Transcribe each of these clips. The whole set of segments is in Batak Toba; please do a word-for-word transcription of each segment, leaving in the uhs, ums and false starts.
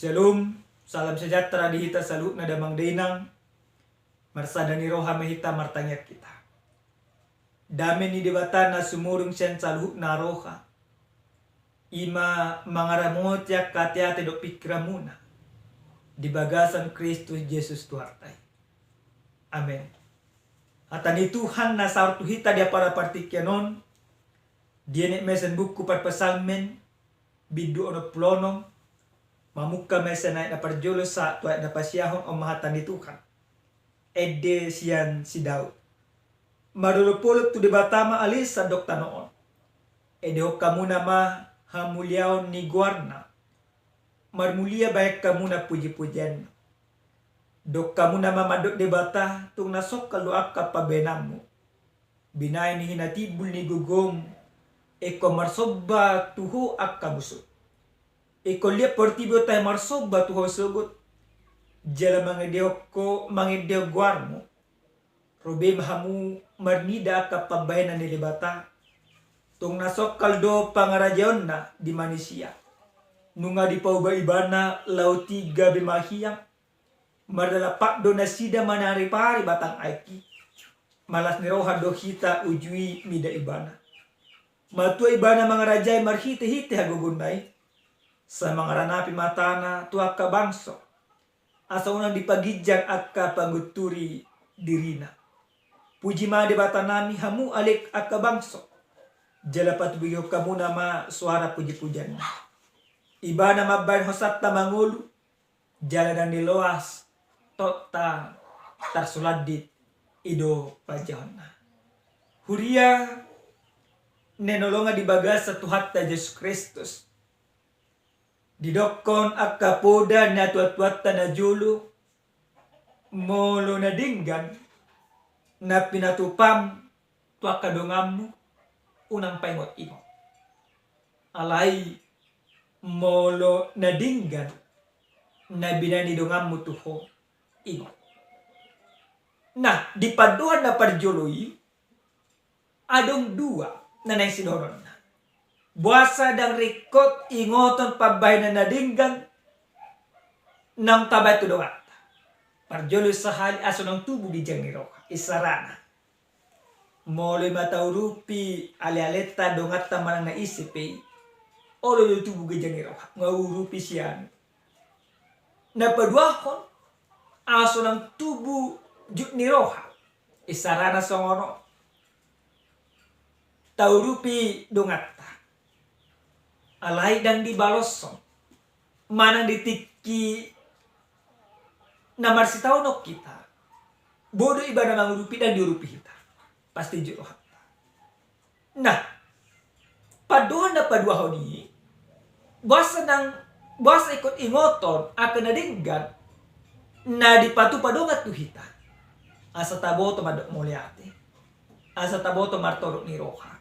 Shalom, salam sejahtera di hita saluhutna damang dainang. Marsada ni roha ma hita, martangiang hita. Dame ni Debata na sumurung sian saluhutna roha, i ma mangaramoti angka ateate dohot pingkiranmuna di bagasan Kristus Jesus Tuhanta i. Amen. Hata ni Tuhan na saor tu hita di apala partingkian on, dienet ma sian buku Parpsalmen, bindu onom pulu onom, mamungka ma sian ayat na parjolo sahat tu ayat na pasiahon. On ma hata ni Tuhan. Ende sian si Daud. Marolopolop tu Debata ma ale sandok tano on. Endehon hamuna ma hamuliaon ni goarna. Marmulia bahen hamuna pujipujianna. Dok hamuna ma mandok Debata, tung na songkal do angka pambahenanmu. Binahen ni hinatimbul ni gogom, ingkon marsomba tu Ho angka musum. Ingkon liat portibi on tahe marsomba tu Ho sogot, jala mangendehon Ho, mangendehon goarmu. Ro be ma hamu marnida angka pambahenan ni Debata. Tung na songkal do pangarajaonna di manisia. Nunga dipauba Ibana laut i gabe mahiang. Mardalan pat do nasida manaripari batang aek i. Malas ni roha do hita uju i mida Ibana. Matua Ibana mangarajai marhitehite hagogoonna i. Sai mangaranapi matana tu angka bangso, asa unang dipaginjang angka pangunturi dirina. Puji ma Debatanami, hamu ale angka bangso, jala patubegehon hamuna ma soara pujipujianna. Ibana mambahen hosanta mangolu, jala ndang diloas, tongtong tarsulandit i do panjahonna. Huria na hinaholongan di bagasan Tuhanta Jesus Kristus. Didokkon angka poda ni natuatuanta na jolo, molo na denggan na pinatupam tu angka donganmu, unang paingotingot. Alai molo na denggan na binahen ni donganmu tu ho, ingot. Nah, di pandohan na parjolo i, adong dua na naeng sidohononna. Boasa ndang ringkot ingoton pambahenan na denggan naung tabahen tu donganta? Parjolo sahali asa unang tubu ginjang ni roha, isarana. Molo ima taurupi alealeta, donganta manang na ise pe i, olo do tubu ginjang ni roha, nga urupi sian. Na paduahon, asa unang tubu jut ni roha, isarana songon on. Taurupi donganta, alai ndang dibaloshon, manang di tingki na marsitaonon hita, boi do ibana mangurupi, ndang diurupi hita. Pasti jut rohanta. Nah, pandohan na paduahon i, boasa ndang, boasa ingkon ingoton angka na denggan na dipatupa dongan tu hita, asa taboto mandok mauliate, asa taboto martorop ni roha,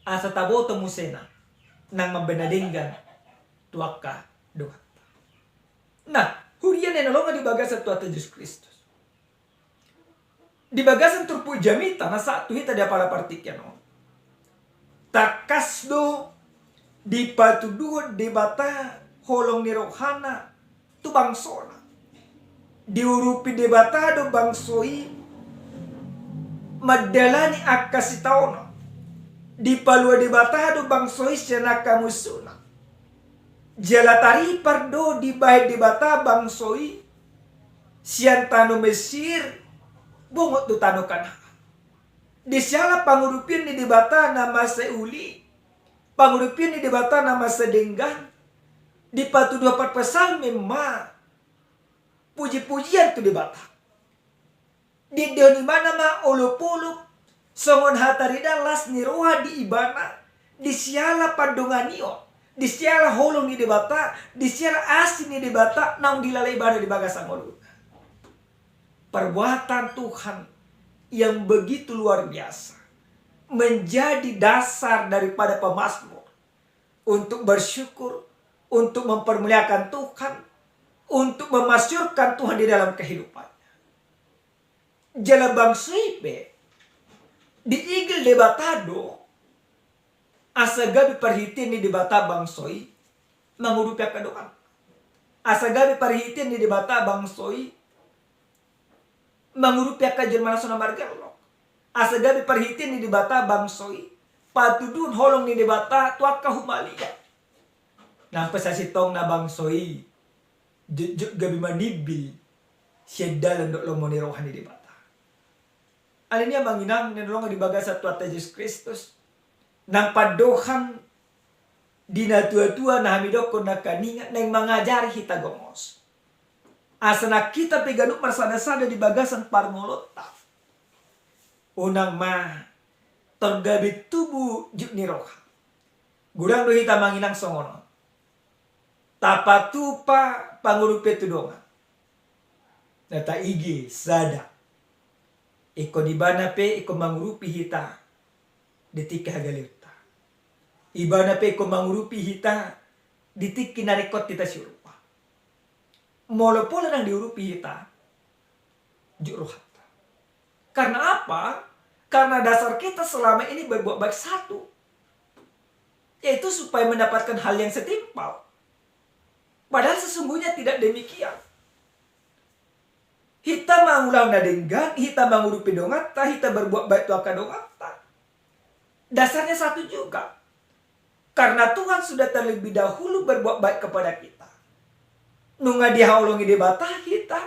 asa taboto muse nang mambahen na denggan tu angka donganta. Nah, huria na hinaholongan di bagasan Tuhanta Jesus Kristus. Di bagasan turpuk jamita na sahat tu hita di apala partingkian on, tangkas do dipatuduhon Debata holong ni rohana tu bangsona. Diurupi Debata do bangso i mandalani angka sitaonon. Dipalua Debata do bangso i sian angka musuna. Jala taripar do dibahen Debata bangso i sian tano Mesir bongot tu tano Kanaan. Di siala pangurupion ni Debata na masa uli, pangurupion ni Debata na masa denggan, dipatuduhon parpsalmen ma pujipujian tu Debata. Diendehon ibana ma olopolop songon hata ridas las ni roha di ibana, di siala pandonganion, di siala holong ni Debata, di siala asi ni Debata naung dilala ibana di bagasan ngoluna. Perbuatan Tuhan yang begitu luar biasa menjadi dasar daripada pemazmur untuk bersyukur, untuk mempermuliakan Tuhan, untuk memasyurkan Tuhan di dalam kehidupannya. Jala bangso i pe diigil Debata do asa gabe parhitean ni Debata bangso i mangurupi angka dongan. asa gabe parhitean ni Debata bangso i mangurupi angka jolma na so na margellok. Asa gabe parhitean ni Debata bangso i patuduhon holong ni Debata tu angka humaliang. Nang pe sasintongna bangso i jotjot gabe manimbil sian dalan dohot lomo ni roha ni Debata. Alani i amang inang na hinaholongan di bagasan Tuhanta Jesus Kristus, nang pandohan di natuatua na hami dokkon nangkaningan naeng mangajari hita gomos. Asa nang hita pe ganup marsadasada di bagasan parngoluonta, unang ma tor gabe tubu jut ni roha. Godang do hita amang inang songon on. Tapatupa pangurupion tu dongan. Na taida sada. Ingkon ibana pe ingkon mangurupi hita di tingki hagaleonta. Ibana pe ingkon mangurupi hita di tingki na ringkot hita siurupan. Molo pola ndang diurupi hita, jut rohanta. Karena apa? Karena dasar kita selama ini berbuat baik satu, yaitu supaya mendapatkan hal yang setimpal. Padahal sesungguhnya tidak demikian. Hita mangulahon na denggan, hita mangurupi donganta, hita berbuat baik tu angka donganta, dasarnya satu juga. Karena Tuhan sudah terlebih dahulu berbuat baik kepada kita. Nunga dihaholongi Debata hita,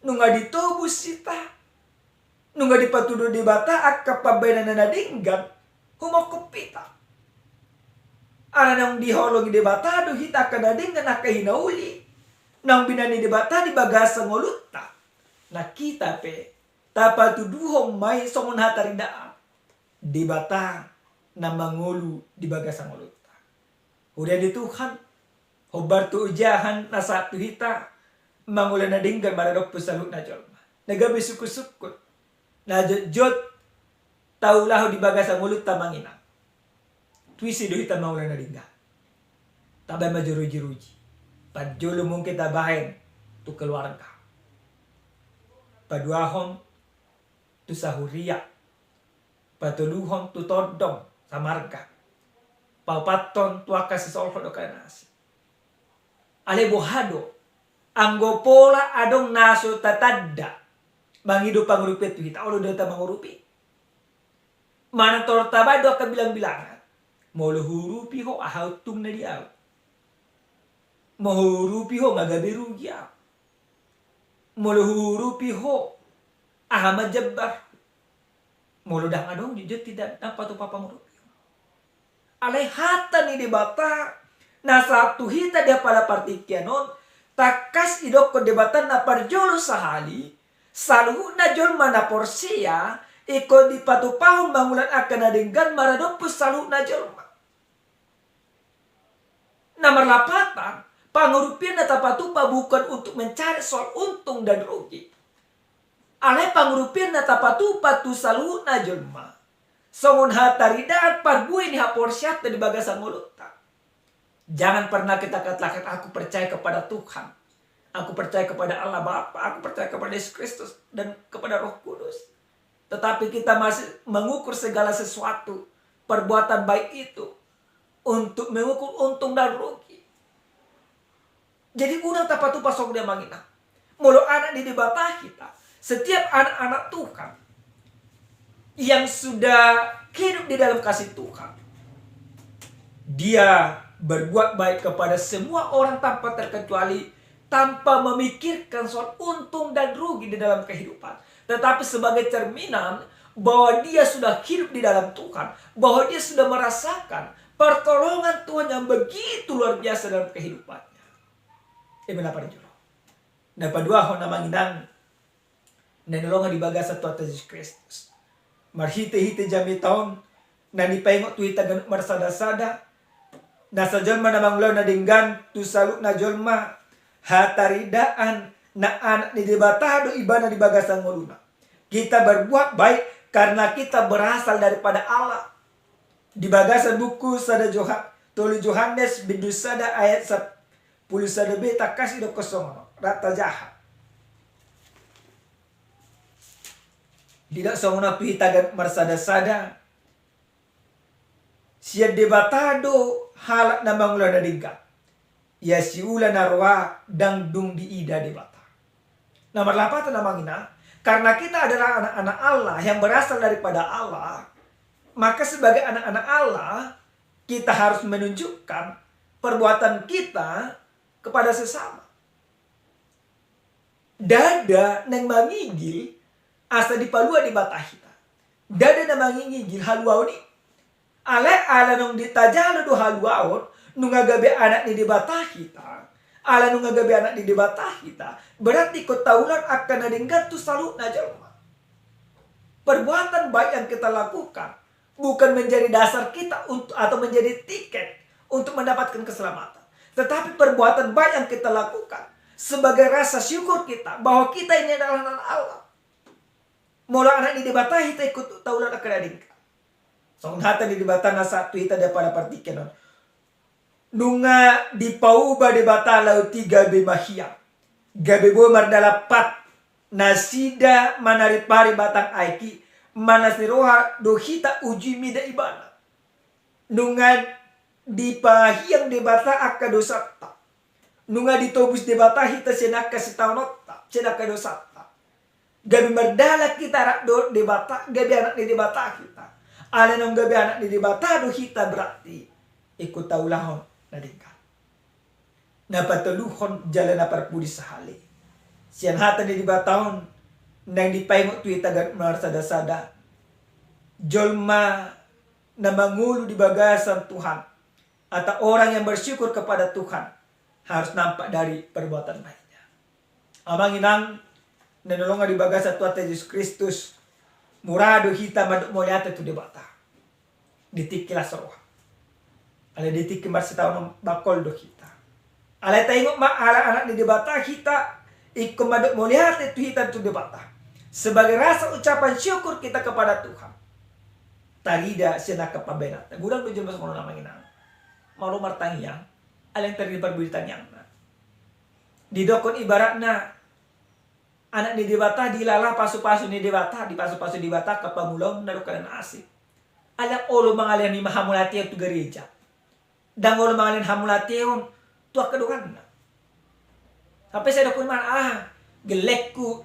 nunga ditobus hita, nunga dipatudu Debata angka pambahenan na denggan humongkop hita. Ala naung dihaholongi Debata do hita angka na denggan, angka hinauli naung binahen ni Debata di bagasan ngolunta. Na hita pe tapatuduhon ma i songon hataridaan Debata na mangolu di bagasan ngolunta. Huria ni Tuhan, hombar tu ojahan na sahat tu hita mangula na denggan maradophon saluhutna jolma. Na gabe sungkunsungkun na jotjot taulahon di bagasan ngolunta amang inang. Tu ise do hita mangula na denggan? Tabahen ma jo rujiruji. Parjolo mungkin tabahen tu keluarga. Paduahon tu sahuria. Patoluhon tu tondong samarga. Paopathon tu angka sisolhot dohot angka na asing. Alai boha do anggo pola adong na so tatanda mangido pangurupion tu hita, olo do hita mangurupi? Manang tor tabahen do angka bilangbilangan, molo huurupi ho, aha untungna di ahu? Molo huurupi ho, nga gabe rugi ahu? Molo huurupi ho, aha ma jambar? Molo ndang adong jotjot hita ndang patupa pangurupion. Alai hata ni Debata na sahat tu hita di apala partingkian on, tangkas didokkon Debata na parjolo sahali, saluhutna jolma na porsea ingkon dipatupahon mangula angka na denggan maradophon saluhutna jolma. Na marlapatan, pangurupion na tapatupa bukan untuk mencari soal untung dan rugi. Alai pangurupion na tapatupa tu saluhutna jolma songon hataridaan parbue ni haporseaonta di bagasan ngolunta. Jangan pernah kita katakan, "Aku percaya kepada Tuhan. Aku percaya kepada Allah Bapa. Aku percaya kepada Yesus Kristus dan kepada Roh Kudus." Tetapi kita masih mengukur segala sesuatu, perbuatan baik itu, untuk mengukur untung dan rugi. Jadi unang tapatupa songon i amang inang. Molo anak ni Debata hita, setiap anak-anak Tuhan yang sudah hidup di dalam kasih Tuhan, dia berbuat baik kepada semua orang tanpa terkecuali, tanpa memikirkan soal untung dan rugi di dalam kehidupan, tetapi sebagai cerminan bahwa dia sudah hidup di dalam Tuhan, bahwa dia sudah merasakan pertolongan Tuhan yang begitu luar biasa dalam kehidupannya. Ima na parjolo. Na paduahon amang inang na hinaholongan di bagasan Tuhanta Jesus Kristus, marhitehite jamita on na nipaingot tu hita ganup marsadasada, nasa jolma na mangulahon na denggan tu saluhutna jolma, hataridaan na anak ni Debata do ibana di bagasan ngoluna. Kita berbuat baik karena kita berasal daripada Allah. Di bagasan buku sada Joha-, tolu Johannes bindu sada ayat sampulu sada b tangkas didokkon songon on, rap tajaha. Didok songon on tu hita ganup marsadasada, sian Debata do halak na mangula na denggan. ia siula na roa ndang dung diida Debata. Na marlapatan, amang inang, karena kita adalah anak-anak Allah yang berasal daripada Allah, maka sebagai anak-anak Allah, kita harus menunjukkan perbuatan kita kepada sesama. Ndada naeng mangigil asa dipalua Debata hita. Ndada na mangigil haluaon i. Alai ala naung ditajalo do haluaon, nunga gabe anak ni Debata hita. Ala nunga gabe anak ni Debata hita, berarti ingkon taulahon angka na denggan tu saluhutna jolma. Perbuatan baik yang kita lakukan bukan menjadi dasar kita untuk, atau menjadi tiket untuk mendapatkan keselamatan. Tetapi perbuatan baik yang kita lakukan sebagai rasa syukur kita bahwa kita ini adalah anak Allah. Molo anak ni Debata hita, ingkon taulahon angka na denggan. Songon hata ni Debata na sahat tu hita di apala partingkian on. Nunga dipauba Debata laut i gabe mahiang, gabe boi mardalan pat, nasida manaripari batang aek i, manas ni roha do hita uju mida ibana. Nunga dipahiang Debata angka dosanta. Nunga ditobus Debata hita sian angka sitaononta, sian angka dosanta. Gabe mardalan hita rap dohot Debata, gabe anak ni Debata hita. Alai naung gabe anak ni Debata do hita, berarti ingkon taulahon na denggan. Na patoluhon jala na parpudi sahali, sian hata ni Debata on naeng dipaingot tu hita ganup marsadasada, jolma na mangolu di bagasan Tuhan, atau orang yang bersyukur kepada Tuhan, harus nampak dari perbuatan baiknya. Amang inang, na nilolongan di bagasan Tuhanta Jesus Kristus, mura do hita mandok mauliate tu Debata di tingki las roha. Alai di tingki marsitaonon bangkol do hita. Alai taingot ma, ala anak ni Debata hita, ingkon mandok mauliate tu hita tu Debata sebagai rasa ucapan syukur kita kepada Tuhan. Tarida sian angka pambahenanta. Godang do jolma songon on, amang inang. Malo martangiang, alai ndang tarida parbue di tangiangna. Didokkon ibaratna, anak ni Debata dilala pasupasu ni Debata, dipasupasu Debata angka pangulaon na dongkanan na asing. Alai ndang olo mangalehon i ma hamauliateon tu gareja. Ndang olo mangalehon hamauliateon tu angka donganna. Sampe sai didokkon ma, ah, gellengku,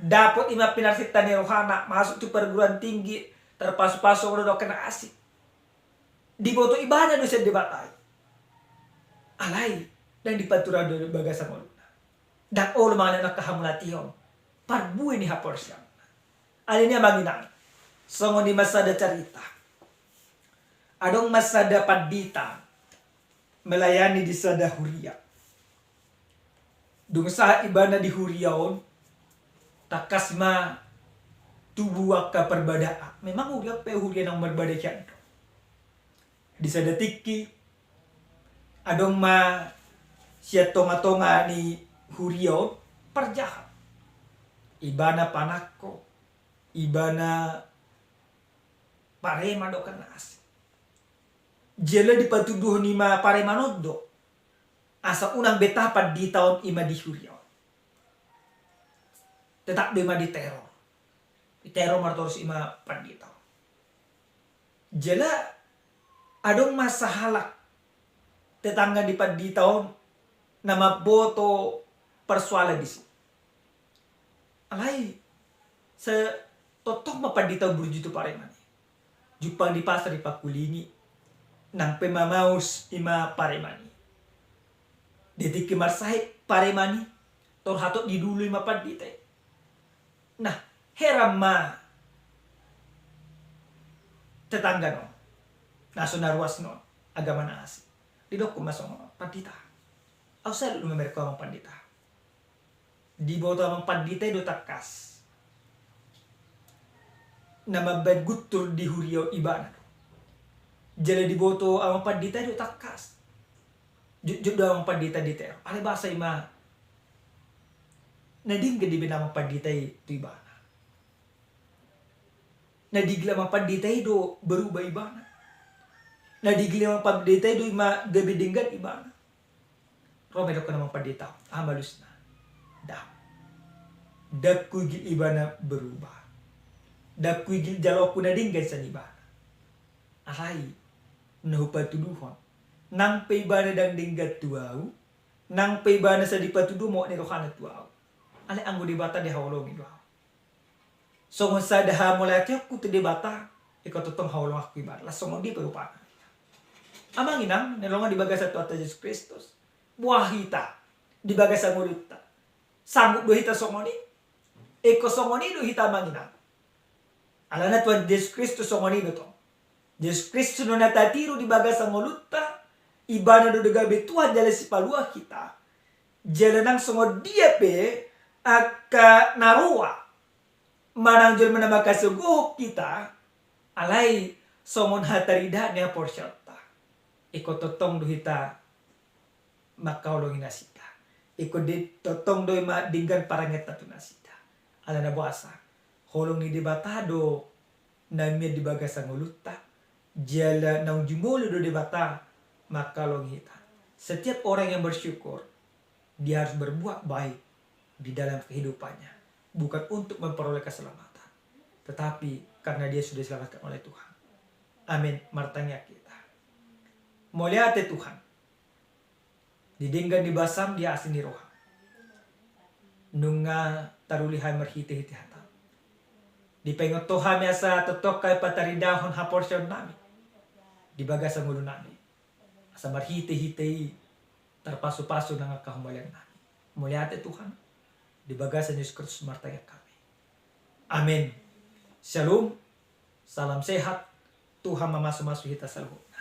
dapot i ma pinarsinta ni rohana, masuk tu perguruan tinggi, tarpasupasu do dongkanan na asing. Diboto ibana do sian Debata i. Alai ndang dipatura do di bagasan ngoluna. Ndang olo mangalehon angka hamauliateon, parbue ni haporseaonna. Alani i, amang inang, songon i ma sada carita. Adong ma sada pandita melayani di sada huria. Dung sahat ibana di huria on, tangkas ma tubu angka parbadaan. Memang huria pe huria naung marbada hian do. Di sada tingki, adong ma sian tongatonga ni huria on parjahat. Ibana panangko, ibana pareman dongkanan na asing. Jala dipatuduhon i ma pareman on do, asa unang be tahan pandita on i ma di huria on. Tetap do i ma diteror. Diteror martorus i ma pandita on. Jala adong ma sahalak tetangga ni pandita on na mamboto parsoalan disi. Alai sai tongtong ma pandita on burju tu pareman i. Jumpang di pasar dipangkulingi, nang pe mamaus i ma pareman i. Di tingki marsahit pareman i, torus hatop dilului ma pandita i. Nah, heran ma tetangga on, na so na ruas on, agama na asing. Didokkon ma songon on, pandita, au salut do mamereng ho amang pandita. Diboto amang pandita i do tangkas na mambaen guntur di huria on ibana do. Jala diboto amang pandita i do tangkas jotjot do amang pandita diteror. Alai boasa i ma na denggan dibaen amang pandita i tu ibana. Na diigil amang pandita i do berubah ibana. Na diigil amang pandita i do i ma gabe denggan ibana. Ro ma didokkon amang pandita, aha ma alusna? Ndang. Ndang huigil ibana berubah. Ndang huigil jaloonku na denggan sian ibana. Alai na hupatuduhon, nang pe ibana ndang denggan tu ahu, Nang pe ibana sai dipatudu mok ni rohana tu ahu, alai anggo Debata dihaholongi do ahu. Songon sada hamauliateonku tu Debata, ingkon tongtong haholonganku ibana. Las songon dia pe rupana. Amang inang na hinaholongan di bagasan Tuhanta Jesus Kristus, boha hita di bagasan ngolunta? Sanggup do hita songon i? Ingkon songon i do hita amang inang. Alana Tuhan Jesus Kristus songon i do tong. Jesus Kristus do na tatiru di bagasan ngolunta, ibana do gabe Tuhan jala sipalua hita. Jala nang songon dia pe angka na roa manang jolma na mangkasogohon hita, alai songon hataridaan ni haporseaonta, ingkon tongtong do hita mangkaholongi nasida. Ingkon di tongtong do i ma denggan parangeanta tu nasida. Alana boasa? Holong ni Debata do na mian di bagasan ngolunta, jala naung jumolo do Debata mangkaholongi hita. Setiap orang yang bersyukur, dia harus berbuat baik di dalam kehidupannya, bukan untuk memperoleh keselamatan, tetapi karena dia sudah diselamatkan oleh Tuhan. Amin. Martangiang hita. Mauliate Tuhan, di denggan ni basam, di asi ni roham, nunga taruli hami marhitehite hatam. Dipaingot Ho hami asa tongtong hami pataridahon haporseaonnami di bagasan ngolunami, asa marhitehite i tarpasupasu nang angka hamauliannami. Mauliate Tuhan, di bagasan Jesus Kristus martangiang hami. Amin. Shalom. Salam sehat. Tuhan mamasumasu hita saluhut.